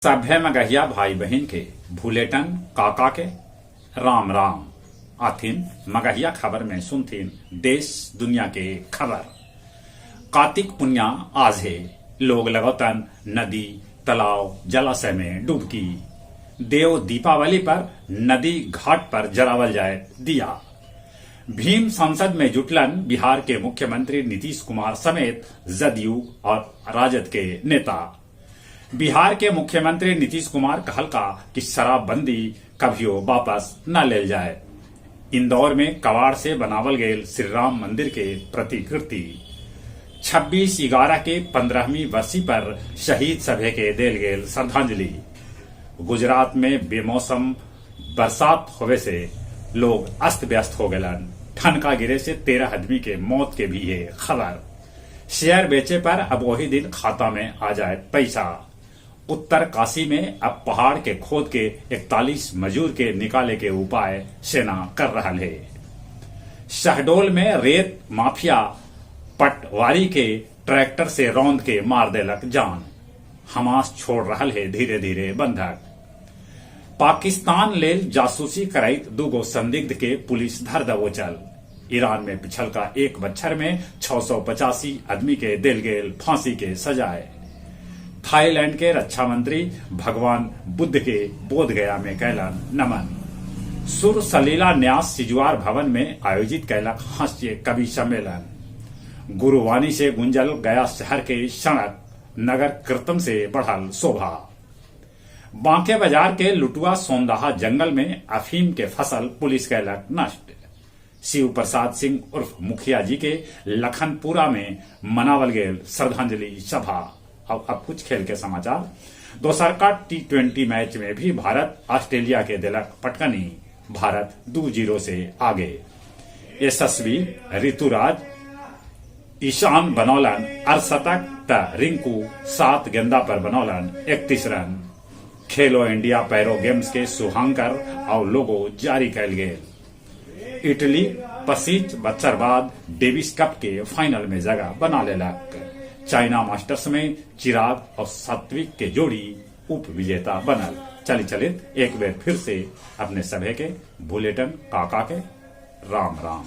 सभ्भे मगहिया भाई-बहिन के भुलेटन काका के राम राम। आथिन मगहिया खबर में सुनथिन देश दुनिया के खबर। कातिक पुनिया आझ हे। लोग लगौतन नदी, तलाव, जलाशय में डुबकी। देव दीपावली पर नदी घाट पर जरावल जाय दीया। भीम संसद में जुटलन बिहार के मुख्यमंत्री नीतीश कुमार समेत जदयू और राजद के नेता। बिहार के मुख्यमंत्री नीतीश कुमार कहलका कि शराबबंदी कभियो वापस न लेल जाय। इंदौर में कबाड़ से बनावल गेल श्रीराम मंदिर के प्रतिकृति। 26/11 के पंद्रहवीं बरसी पर शहीद सभे के देल गेल श्रद्धांजलि। गुजरात में बेमौसम बरसात होवे से लोग अस्त-व्यस्त हो गेलन। ठनका गिरे से 13 अदमी के मौत के भी हे खबर। शेयर बेचे पर अब ओही दिन खाता में आ जायत पइसा। उत्तर काशी में अब पहाड़ के खोद के 41 मजूर के निकाले के उपाय सेना कर रहल हे। शहडोल में रेत माफिया पटवारी के ट्रैक्टर से रौंद के मार देलक जान। हमास छोड़ रहल हे धीरे-धीरे बंधक। पाकिस्तान लेल जासूसी करइत दूगो संदिग्ध के पुलिस धर दबोचल। ईरान में पिछलका एक बच्छर में 685 अदमी के देल गेल फांसी के सजाय। थाईलैंड के रक्षा मंत्री भगवान बुद्ध के बोधगया में कैलन नमन। सुर सलीला न्यास सिजुआर भवन में आयोजित कैलक हास्य कवि सम्मेलन। गुरुवाणी से गुंजल गया शहर के सड़क नगर कीर्तन से बढ़ल शोभा। बांके बाजार के लुटुआ सोनदाहा जंगल में अफीम के फसल पुलिस कैलक नष्ट। शिव प्रसाद सिंह उर्फ मुखिया जी के लखनपुरा में मनावल गेल श्रद्धांजलि सभा। अब कुछ खेल के समाचार। दोसरका टी-ट्वेंटी मैच में भी भारत ऑस्ट्रेलिया के देलक पटकनी। भारत 2-0 से आगे। यशस्वी ऋतुराज ईशान बनौलन अर्धशतक त रिंकू 7 गेंदा पर बनौलन 31 रन। खेलो इंडिया पैरो गेम्स के शुभांकर और लोगो जारी कैल गेल। इटली 25 बच्छर बाद डेविस कप के फाइनल में जगह बना लेलक। चाइना मास्टर्स में चिराग और सात्विक के जोड़ी उप विजेता बनल। चली चलित एक बेर फिर से अपने सभे के बुलेटिन काका के राम राम।